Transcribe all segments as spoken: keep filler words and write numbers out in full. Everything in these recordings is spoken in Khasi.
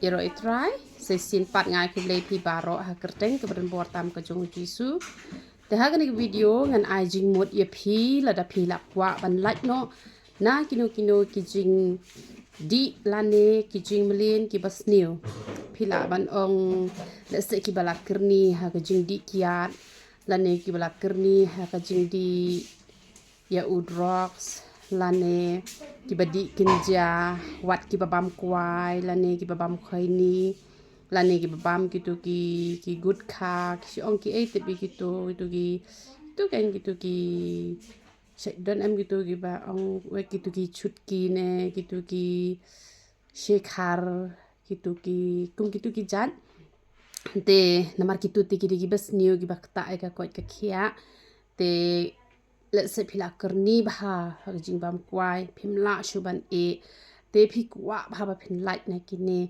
Ïaroh ïa u Trai, sa shisien pat nga ai khublei ïa phi baroh ha ka kyrteng kaba donbor tam ka jong u Jisu. Te ha kane ka video ngan ai jingmut ïa phi lada phi la kwah ban lait noh na kino kino ki jingdih lane ki jingmlien kiba sniew. Phi lah ban ong lehse kiba la kyrni ha ka jingdih kiad lane kiba la kyrni ha ka jingdih ïa u drugs lane kiba dih kynja, wat kiba bam kwai lane kiba bam khoini lane kiba bam kito ki, ki gutkha, ki shu ong ki ei tip ïa kito, kito ki, kito kan kito ki, sha don em kito kiba ong wei kito ki chutki ne kito ki shikhar, kito ki, kum kito ki jait. Te namar kito te ki dei kiba sniew kiba ktah ïa ka koit ka khiah. Te lehse phi la kyrni bha ha ka jingbam kwai, phim lah shuh ban ïeh. Te phi kwah bha ba phin lait na kine.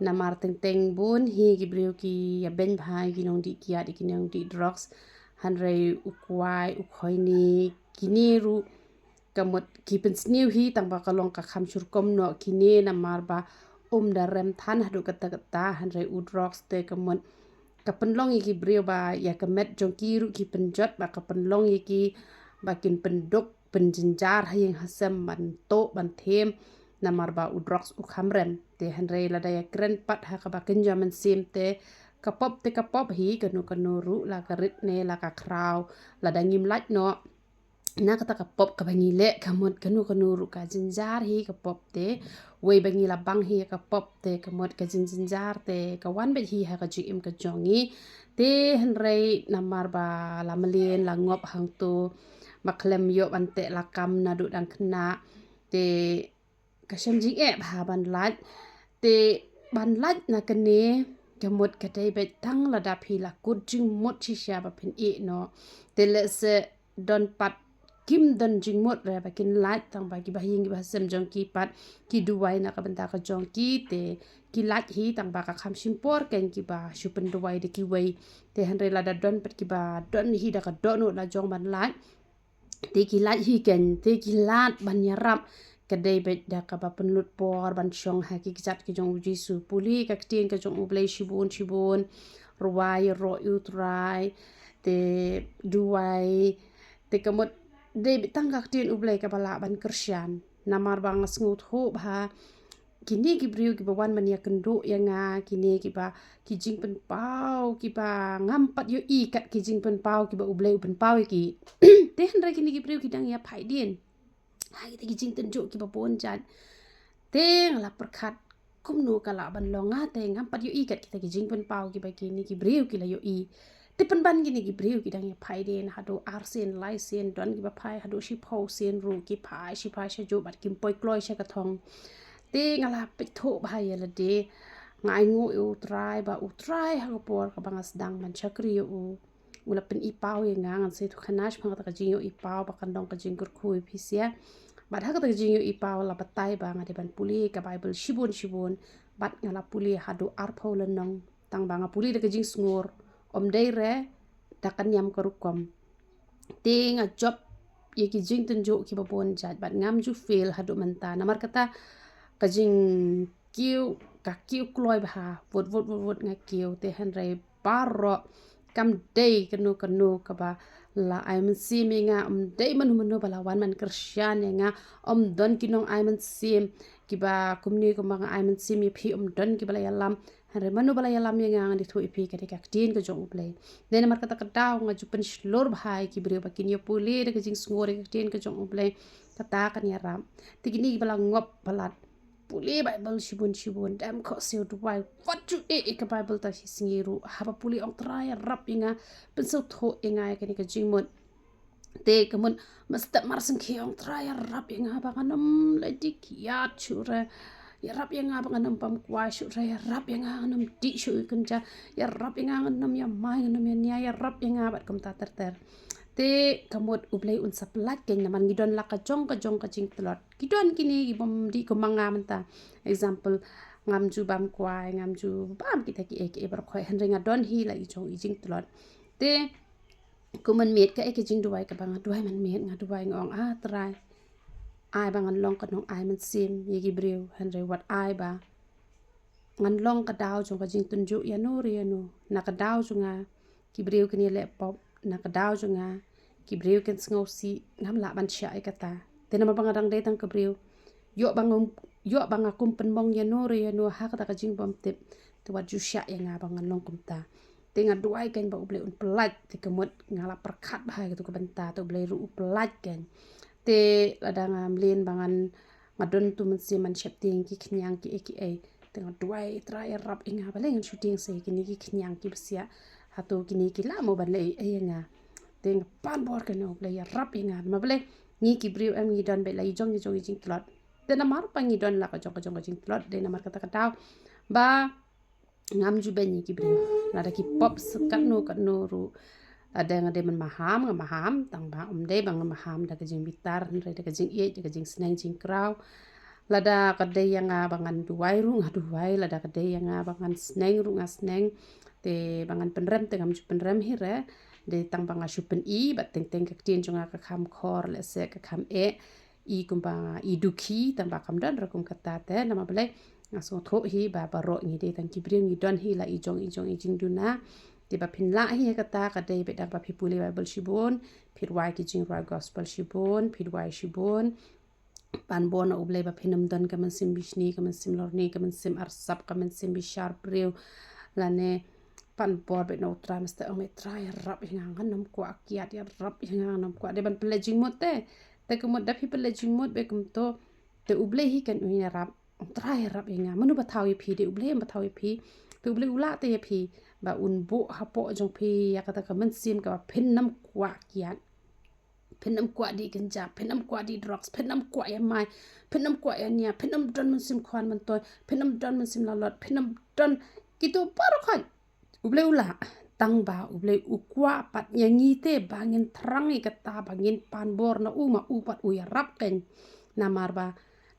Namar teng teng bun hi ki briew ki ïa beiñ bha ïa ki nongdih kiad, ïa ki nongdih drugs. Hynrei u kwai, u khoini, kine ruh ka mut ki pynsniew hi tang ba ka long ka kham shu rukom noh kine namar ba um da rem than haduh katta katta, hynrei u drugs te ka mut ka pynlong ïa ki briew ba ïa ka met jong ki ruh ki pynjot, ba ka pynlong ïa ki ba kin pynduk pynjynjar ha ïing ha sem ban tuh ban them namar ba u drugs u kham rem. Te hynrei lada ïa kren pat ha kaba kynja mynsiem te ka pop te ka pop hi, kano kano ruh la ka rit ne la ka khraw, lada ngim lait noh na kata ka pop kaba ngi leh ka mut kano kano ruh ka jynjar hi ka pop te. Wei ba ngi la bang hi ka pop te ka mut ka jynjar te ka wan beit hi ha ka jingim ka jong ngi. Te hynrei namar ba la mlien la ngop hangto, ba khlem ïoh ban teh lakam naduh dang khynnah. Te ka shem jingeh bha ban lait. Te ban lait na kane ka mut ka dei beit tang lada phi la kut jingmut shisha ba phin ïeh noh. Te lehse don pat kim don jingmut re ba kin lait, tang ba kiba ha ïing kiba ha sem jong ki pat ki duwai na ka bynta ka jong ki, te ki lait hi tang ba ka kham shim por kein kiba shu pynduwai da kiwei. Te hynrei lada don pat kiba don hi da ka dohnud la jong ban lait, te ki lait hi kein, te ki lait ban ïarap. Ka dei beit da kaba pynlut por ban shong ha ki kjat ki jong u Jisu, pule ka ktien ka jong U Blei shibun shibun, rwai ïaroh ïa u Trai, te duwai, te ka mut dei beit tang ka ktien U Blei kaba lah ban kyrshan. Namar ba nga sngewthuh bha kine ki briew kiba wan ban ïakynduh ïa nga, kine kiba ki jingpynpaw kiba ngam pat ïohi kat ki jingpynpaw kiba U Blei u pynpaw ïa ki. Te hynrei kine ki briew ki dang ïa phai dien ha kita ki jingtynjuh kiba bun jait. Te nga la pyrkhat kumno ka lah ban long, nga te ngam pat ïohi kat kita ki jingpynpaw kiba kine ki briew ki la ïohi. Te pynban kine ki briew ki dang ïa phai dien haduh arsien laisien, don kiba phai haduh shiphew sien ruh, ki phai shiphai shajuh bad kim poi kloi sha ka thong. Te nga la peit thuh bha ïa lade, nga ainguh ïa u Trai ba u Trai ha ka por kaba nga sdang ban shakri ïa u, u la pyni paw ïa nga. Ngan sa ïathuh khana shaphang kata ka jingïohi paw ba kan long ka jingkyrkhu ïa phi sha. Bad ha kata ka jingïohi paw la batai ba nga dei ban pule ka Baibl shibun shibun, bad nga la pule haduh arphew lynnong. Tang ba nga pule da ka jingsngur, ym dei re da ka niam ka rukom. Te nga jop ïa ki jingtynjuh kiba bun jait bad ngam ju fail haduh mynta. Namar kata ka jingkiew, ka kiew kloi bha, wut wut wut wut nga kiew. Te hynrei baroh, kam dei kano kano kaba la ai mynsiem ïa nga, ym dei mano mano ba la wan ban kyrshan ïa nga, ym don ki nong ai mynsiem kiba kumne kumba nga ai mynsiem ïa phi, ym don kiba la ïalam. Hynrei mano ba la ïalam ïa nga, ngan ïathuh ïa phi, ka dei ka ktien ka jong U Blei. Dei namar kata ka daw nga ju pynshlur bha ïa ki briew ba kin ïa pule da ka jingsngur ïa ka ktien ka jong U Blei. Kata kan ïarap. Te kine kiba la ngop palat, pule Baibl shibun shibun, dem khohsiew duwai, wat ju ïeh ïa ka Baibl tang shi sngi ruh. Haba pule ong Trai ïarap ïa nga, pynsngewthuh ïa nga ïa kane ka jingmut. Te ka mut mynstep mar sngewkhia ong Trai ïarap ïa nga ba ngan ym leh dih kiad shuh re. Ïarap ïa nga ba ngan ym bam kwai shuh re. Ïarap ïa nga ngan ym dih shuh ïa kynja. Ïarap ïa nga ngan ym ïa mai, ngan ym ïa nia. Ïarap ïa nga bad kumta ter ter. Te ka mut U Blei un sa pyllait kein namar ngi don la ka jong ka jong ka jingtlot. Ki don kine ki bym dih kum ma nga mynta. Example, ngam ju bam kwai, ngam ju bam kita kiei kiei baroh khoit, hynrei nga don hi la i jong i jingtlot. Te kum mynmiet kaei ka jingduwai kaba nga duwai mynmiet, nga duwai nga ong, ah Trai, ai ba ngan long ka nong ai mynsiem ïa ki briew, hynrei wat ai ba ngan long ka daw jong ka jingtynjuh ïa no re ïa no. Na ka daw jong nga ki briew kin ïaleh pop, na ka daw jong nga ki briew kin sngewsih, ngam lah ban shah ïa kata. Te namar ba nga dang dei tang ka briew, ïoh ba nga, ïoh ba nga kum pynmong ïa no re ïa no ha kata ka jingbymtip, te wat ju shah ïa nga ba ngan long kumta. Te nga duwai kein ba U Blei un pyllait, te ka mut nga la pyrkhat bha ïa katu ka bynta, te U Blei ruh u pyllait kein. Te lada nga mlien ba ngan, nga don tu mynsiem ban sheptieng ki khñiang ki ei ki ei, te nga duwai, Trai ïarap ïa nga, balei ngan shu tieng sa ïa kine ki khñiang ki bsiah, hato kine ki lah mo ban leh ei ei ïa nga. Te nga pan bor kein, U Blei ïarap ïa nga. Namar balei, ngi ki briew em ngi don beit la i jong i jong i jingtlot. Te namar ba ngi don la ka jong ka jong ka jingtlot, dei namar kata ka daw ba ngam ju beiñ ïa ki briew. Lada ki pop sa katno katno ruh, lada nga dei ban maham nga maham, tang ba ym dei ba nga maham da ka jingbitar, hynrei da ka jingïeit, da ka jingsneng jingkraw. Lada ka dei ïa nga ba ngan duwai ruh nga duwai, lada ka dei ïa nga ba ngan sneng ruh nga sneng. Te ba ngan pynrem te ngam ju pynrem hi re. Dei tang ba nga shu pyni, bad teng teng ka ktien jong nga ka kham khor, lehse ka kham eh, i kumba i dukhi, tang ba kam don re kum kata. Te namar balei, nga sngewthuh hi ba baroh ngi dei tang ki briew, ngi don hi la i jong i jong i jingduna. Te ba phin lah hi ïa kata, ka dei beit da kaba phi pule Baibl shibun, phi rwai ki jingrwai gospel shibun, phi duwai shibun. Pan bor na U Blei ba phin ym don ka mynsiem bishni, ka mynsiem lorni, ka mynsiem arsap, ka mynsiem bishar briew. Lane pan bor beit na U Trai, mynstep ong, Trai ïarap ïa nga, ngan ym kwah kiad, ïarap ïa nga, ngan ym kwah. Dei ban pynleit jingmut te. Te ka mut da phi pynleit jingmut beit kumto, te U Blei hi kan un ïarap. Trai ïarap ïa nga. Mano ba thaw ïa phi? Dei U Blei em ba thaw ïa phi. Te U Blei u lah te ïa phi ba un buh hapoh jong phi ïa kata ka mynsiem kaba phin ym kwah kiad. Phin ym kwah dih kynjah, phin ym kwah dih drugs, phin ym kwah ïa mai, phin ym kwah ïa nia, phin ym don mynsiem khwan myntoi, phin ym don mynsiem lalot, phin ym don kito baroh khoit. U Blei u lah, tang ba U Blei u kwah pat ïa ngi te ba ngin thrang ïa kata, ba ngin pan bor na u, ma u pat u ïarap kein. Namar ba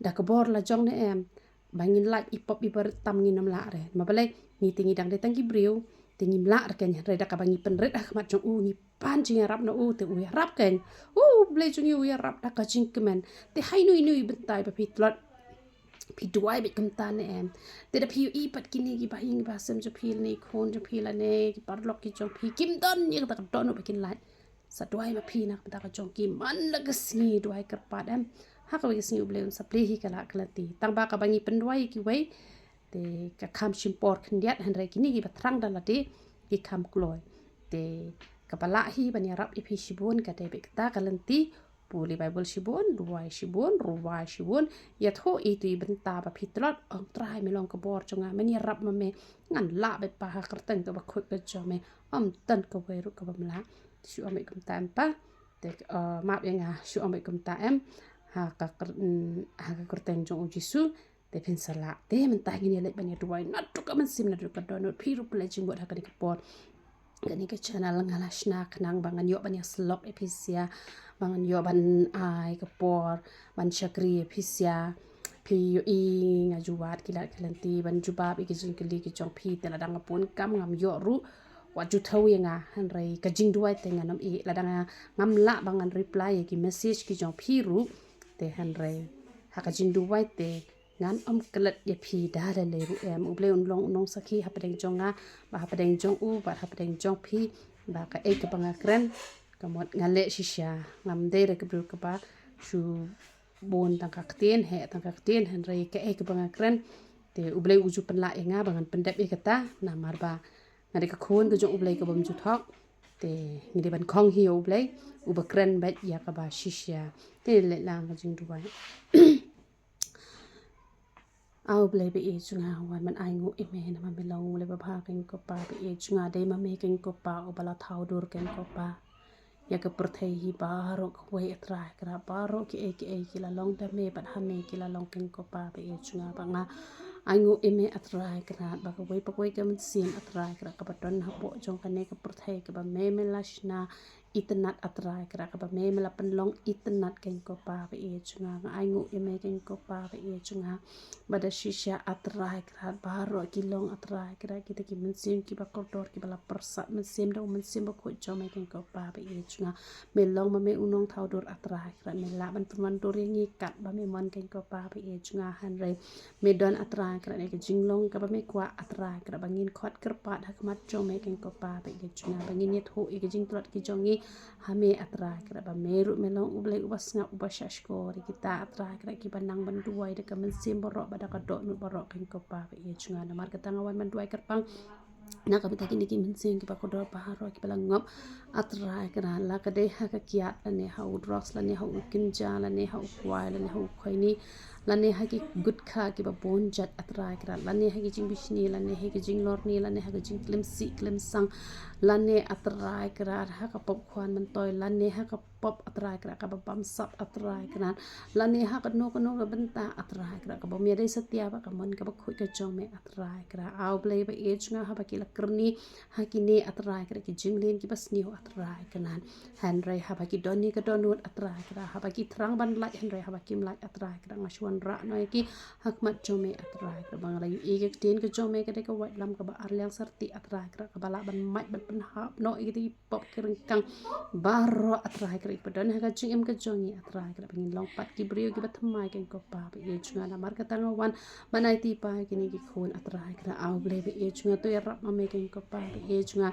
da ka bor la jong ne em, ba ngin lait i pop i barit tam ngin ym lah re. Ma balei, ngi te ngi dang dei tang ki briew, te ngim lah re kein, hynrei da kaba ngi pynrit ha khmat jong u, ngi pan jingïarap na u, te u ïarap kein. U Blei jong ngi u ïarap da ka jingkmen. Te ha ino ino i bynta ba phi tlot, phi duwai beit kumta ne em. Te da phi ïohi pat kine ki bahaïing bahasem jong phi lane i khun jong phi lane ki paralok ki jong phi, kim don ïa kata ka dohnud ba kin lait. Sa duwai ma phi na ka bynta ka jong ki man la ka sngi, duwai kyrpad em. Ha kawei ka sngi U Blei un sa plie hi ka lad ka lynti. Tang ba kaba ngi pynduwai ïa kiwei, te ka kham shim por khyndiat, hynrei kine kiba thrang da lade ki kham kloi. Te kaba lah hi ban ïarap ïa phi shibun ka dei beit kata ka lynti, pule Baibl shibun, duwai shibun, rwai shibun. Ïathuh ïa itu i bynta ba phi tlot, ong Trai me long ka bor jong nga, men ïarap ma me, ngan lah beit pa ha kyrteng kaba khuid ka jong me. Ym don kawei ruh kaba ym lah. Shu ong beit kumta em pa. Te, eh, map ïa nga, shu ong beit kumta em. Ha ka kyr-, mm, ha ka kyrteng jong U Jisu. Te phin sa lah. Te mynta ngin ïa leit ban ïa duwai naduh ka mynsiem naduh ka dohnud. Phi ruh pynleit jingmut ha kane ka por. Kane ka channel nga la shna khnang ba ngan ïoh ban ïa slok ïa phi sha, ba ngan ïoh ban ai ka por ban shakri ïa phi sha. Phi ïohi nga ju wad ki lad ki lynti ban jubab ïa ki jingkylli ki jong phi, te lada nga bun kam ngam ïoh ruh, wat ju thew ïa nga, hynrei ka jingduwai te ngan ym ïeh. Lada nga, ngam lah ba ngan reply ïa ki message ki jong phi ruh, te hynrei ha ka jingduwai te ngan ym klet ïa phi da lei lei ruh em. U Blei un long u nongsakhi hapdeng jong nga, bad hapdeng jong u, bad hapdeng jong phi, ba kaei kaba nga kren, ka mut nga leh shisha, ngam dei re ka briew kaba shu bun tang ka ktien, heh tang ka ktien, hynrei kaei kaba nga kren, te U Blei u ju pynlah ïa nga ba ngan pyndep ïa kata, namar ba nga dei ka khun ka jong U Blei kaba ym ju thok. Te ngi dei ban khong hi ïa U Blei, uba kren beit ïa kaba shisha. Te leit lang ka jingduwai. A U Blei ba ïeit jong nga, wan ban ainguh ïa me namar me long U Blei babha kein ko Pa, ba ïeit jong nga, dei ma me kein ko Pa uba la thaw dur kein ko Pa. Ïa ka pyrthei hi baroh kawei A Trai Kynrad, baroh kiei kiei ki la long da me bad ha me ki la long kein ko Pa, ba ïeit jong nga, ba nga ainguh ïa me A Trai Kynrad, ba kawei pa kawei ka mynsiem A Trai Kynrad kaba don hapoh jong kane ka pyrthei kaba me me la shna, itynnad A Trai Kynrad, kaba me me la pynlong itynnad keiñ ko Pa ba ïeit jong nga. Nga ainguh ïa me keiñ ko Pa ba ïeit jong nga, ba da shisha A Trai Kynrad baroh ki long A Trai Kynrad, kita ki mynsiem kiba kordor kiba la pyrsad mynsiem da u Mynsiem Bakhuid jong me keiñ ko Pa ba ïeit jong nga. Me long ma me u nongthaw dur A Trai Kynrad, me lah ban pynwandur ïa ngi kat ba me mon keiñ ko Pa ba ïeit jong nga. Hynrei me don A Trai Kynrad ïa ka jinglong kaba me kwah A Trai Kynrad, ba ngin khot kyrpad ha khmat jong me keiñ ko Pa ba ïeit jong nga, ba ngin ïathuh ïa ka jingtlot ki jong ngi ha me A Trai Kynrad, ba me ruh me long U Blei uba sngap uba shahshkor ïa kita A Trai Kynrad kiba nang ban duwai da ka mynsiem baroh bad da ka dohnud baroh keiñ ko Pa ba ïeit jong nga. Namar kata nga wan ban duwai kyrpang na ka bynta kine ki mynsiem kiba kordor baroh kiba la ngop A Trai Kynrad, la ka dei ha ka kiad lane ha u drugs lane ha u kynja lane ha u kwai lane ha u khoini lane ha ki gutkha kiba bun jait A Trai Kynrad, lane ha ki jingbishni lane ha ki jinglorni lane ha ki jingklim sih klim sang lane A Trai Kynrad ha ka pop khwan myntoi lane ha ka pop A Trai Kynrad kaba bamsap A Trai Kynrad, lane ha kano kano ka bynta A Trai Kynrad kaba me dei satia ba ka mon kaba khuid ka jong me A Trai Kynrad. Aw Blei ba ïeit jong nga, haba ki la kyrni ha kine A Trai Kynrad ki jingleh kiba sniew A Trai Kynrad, hynrei haba ki don ïa ka dohnud A Trai Kynrad, haba ki thrang ban lait hynrei haba kim lait A Trai Kynrad, nga shu wanrah noh ïa ki ha khmat jong me A Trai Kynrad, ba nga la ïohi ka ktien ka jong me ka dei ka waitlam kaba ar liang syrti A Trai Kynrad, kaba lah ban mait ban pynhap noh ïa ki pop ki ryngkang baroh A Trai Kynrad, ba don ha ka jingim ka jong ngi A Trai Kynrad, ba ngin long pat ki briew kiba thymmai keiñ ko Pa ba ïeit jong nga. Namar kata nga wan ban aiti pa ïa kine ki khun A Trai Kynrad. Aw Blei ba ïeit jong nga, to ïarap ma me keiñ ko Pa ba ïeit jong nga.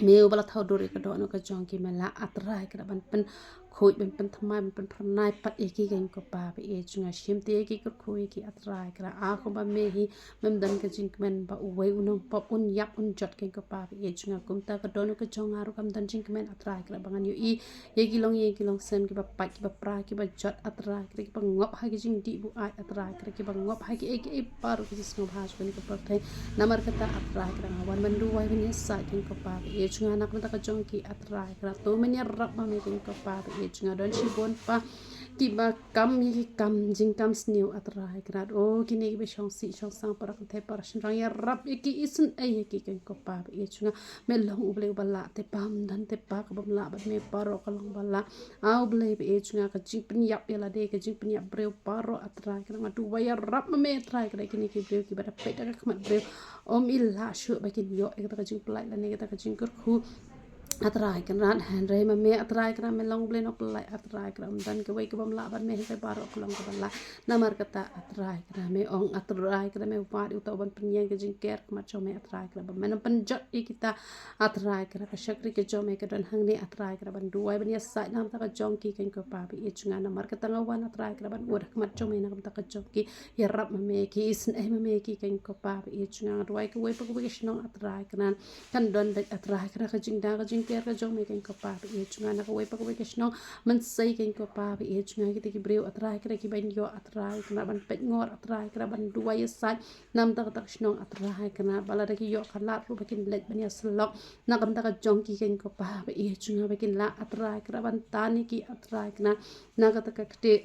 Me uba la thaw dur ïa ka dohnud ka jong ki, me lah A Trai Kynrad ban pynkhuid ban pynthymmai ban pynphyrnai pat ïa ki keiñ ko Pa ba ïeit jong nga. Shim te ïa ki, kyrkhu ïa ki A Trai Kynrad. A kumba me hi mem don ka jingkmen ba uwei u nongpop un ïap un jot keiñ ko Pa ba ïeit jong nga. Kumta ka dohnud ka jong nga ruh kam don jingkmen A Trai Kynrad, ba ngan ïohi ïa ki longïing ki longsem kiba pait kiba pra kiba jot A Trai Kynrad, kiba ngop ha ki jingdih buaid A Trai Kynrad, kiba ngop ha kiei kiei baroh ki jingsngewbha jong kane ka pyrthei. Namar kata A Trai Kynrad nga wan ban duwai ban ïasaid keiñ ko Pa ba ïeit jong nga na ka bynta ka jong ki A Trai Kynrad. To men ïarap ma me keiñ ko Pa ba ïeit jong nga. Don shibun pa kiba kam ïa ki kam jingkam sniew A Trai Kynrad. O kine kiba shong sih shong sang, para kynthei para shynrang, ïarap ïa ki, isynei ïa ki keiñ ko Pa ba ïeit jong nga. Me long U Blei uba lah, te pa ym don te pa kaba ym lah bad me, baroh ka long ba lah. Aw Blei ba ïeit jong nga, ka jingpynïap ïa lade, ka jingpynïap briew baroh A Trai Kynrad, nga duwai ïarap ma me A Trai Kynrad, kine ki briew kiba da peit da ka khmat briew, ym i lah shuh ba kin ïoh ïa kata ka jingpyllait lane kata ka jingkyrkhu A Trai Kynrad. Hynrei ma me A Trai Kynrad me long U Blei nongpyllait A Trai Kynrad, ym don kawei kaba ym lah bad me, hynrei baroh ka long kaba lah. Namar kata A Trai Kynrad me ong A Trai Kynrad me wad ïa uta uban pynïeng ka jingker ha khmat jong me A Trai Kynrad, ba men ym pynjot ïa kita A Trai Kynrad. Ka shakri ka jong me ka don hangne A Trai Kynrad ban duwai ban ïasaid na ka bynta ka jong ki keiñ ko Pa ba ïeit jong nga. Namar kata nga wan A Trai Kynrad ban ud ha khmat jong me na ka bynta ka jong ki. Ïarap ma me ki, isynei ma me ki keiñ ko Pa ba ïeit jong nga. Nga duwai kawei pa kawei ka shnong A Trai Kynrad kan don beit A Trai Kynrad ka jingda ka jingker ka jong me keiñ ko Pa ba ïeit jong nga. Na kawei pa kawei ka shnong mynsiem keiñ ko Pa ba ïeit jong nga, kita ki briew A Trai Kynrad kiban ïoh A Trai Kynrad ban peit ngor A Trai Kynrad ban duwai ïasaid na ka bynta kata ka shnong A Trai Kynrad, ba lada ki ïoh ka lad ruh ba kin leit ban ïasyllok na ka bynta ka jong ki keiñ ko Pa ba ïeit jong nga, ba kin lah A Trai Kynrad ban tan ïa ki A Trai Kynrad na kata ka kti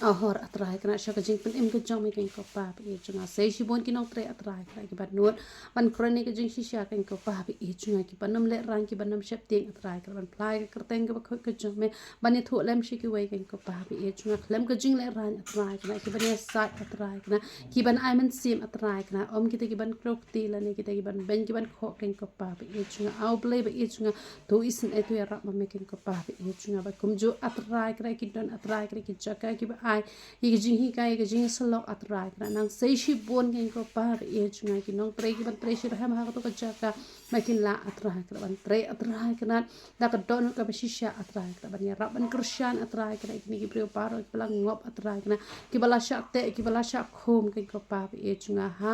ahor A Trai Kynrad sha ka jingpynim ka jong me keiñ ko Pa ba ïeit jong nga. Sei shibun ki nongtrei A Trai Kynrad kiba nud ban kren ïa ka jingshisha keiñ ko Pa ba ïeit jong nga, kiban ym lehraiñ kiban ym sheptieng A Trai Kynrad, ban phla ïa ka kyrteng kaba khuid ka jong me, ban ïathuh lem sha kiwei keiñ ko Pa ba ïeit jong nga. Khlem ka jinglehraiñ A Trai Kynrad, kiban ïasaid A Trai Kynrad, kiban ai mynsiem A Trai Kynrad, ym kita kiban khlok ti lane kita kiban beiñ kiban khoh keiñ ko Pa ba ïeit jong nga. Aw Blei ba ïeit jong nga, to isynei to ïarap ma me keiñ ko Pa ba ïeit jong nga, ba kumjuh A Trai Kynrad ki don A Trai Kynrad ki jaka kiba ai ïa ka jinghikai ïa ka jingsyllok A Trai Kynrad. Nang sei shibun keiñ ko Pa ba ïeit jong nga, ki nongtrei kiban trei shitrhem ha kato ka jaka, ba kin lah A Trai Kynrad ban trei A Trai Kynrad da ka dohnud kaba shisha A Trai Kynrad, ban ïarap ban kyrshan A Trai Kynrad ïa kine ki briew baroh kiba la ngop A Trai Kynrad, kiba la shah teh kiba la shah khum keiñ ko Pa ba ïeit jong nga ha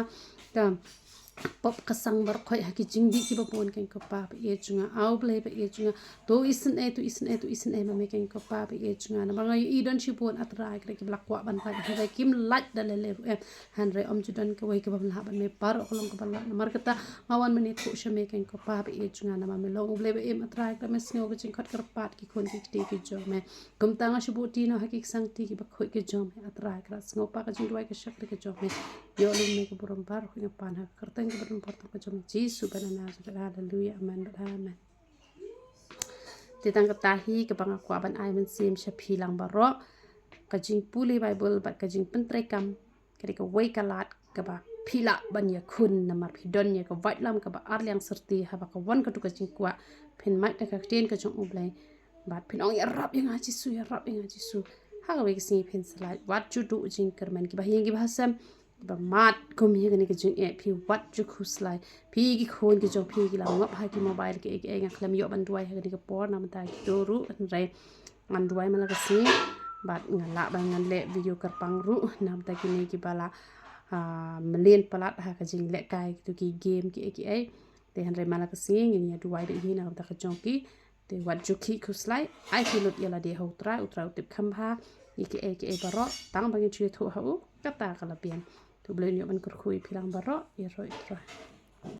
ka pop ka sang baroh khoit ha ki jingdih kiba bun keiñ ko Pa ba ïeit jong nga. Aw Blei ba ïeit jong nga, to isynei to isynei to isynei ma me keiñ ko Pa ba ïeit jong nga. Namar nga ïohi don shibun A Trai Kynrad kiba la kwah ban lait hynrei kim lait da lei lei ruh em. Hynrei ym ju don kawei kaba ym lah bad me, baroh ka long kaba lah. Namar kata nga wan ban ïathuh sha me keiñ ko Pa ba ïeit jong nga, namar me long U Blei ba im A Trai Kynrad, me sngew ka jingkhot kyrpad ki khun ki kti ki jong me. Kumta nga shu buh ti noh ha ki ksangti kiba khuid ki jong me A Trai Kynrad, sngewbha ka jingduwai ka shakri ka jong me. Ïoh lum me ka burom baroh, nga pan ha ka kyrteng kaba don bor tam ka jong me Jisu ba na Nasareth. Haleluya, amen bad amen. Te tang kata hi kaba nga kwah ban ai mynsiem sha phi lang baroh, ka jingpule Bible bad ka jingpyntreikam ka dei kawei ka lad kaba phi lah ban ïakhun, namar phi don ïa ka waitlam kaba arliang syrti. Haba ka wan katu ka jingkwah, phin mad da ka ktien ka jong U Blei bad phin ong, "Ïarap ïa nga Jisu, ïarap ïa nga Jisu." Ha kawei ka sngi phin sa lait. Wat ju duh jingkyrmen, kiba ha ïing kiba ha sem, kiba mad kum ïa kane ka jingeh, phi wat ju khuslai. Phi ki khun ki jong phi ki la ngop ha ki mobile kiei kiei. Nga khlem ïoh ban duwai ha kane ka por namar ta kito ruh, hynrei ngan duwai man la ka sngi bad nga lah ban ngan leh video kyrpang ruh namar ta kine kiba la, ah, mlien palat ha ka jinglehkai kitu ki game kiei kiei. Te hynrei man la ka sngi ngin ïa duwai beit hi namar ta ka jong ki. Te wat ju khih khuslai, ai ki lut ïa lade ha U Trai, U Trai u tip kham bha ïa kiei kiei baroh. Tang ba ngin ju ïathuh ha u, kata ka la biang. To U Blei un ïoh ban kyrkhu ïa phi lang baroh. Ïaroh ïa U Trai.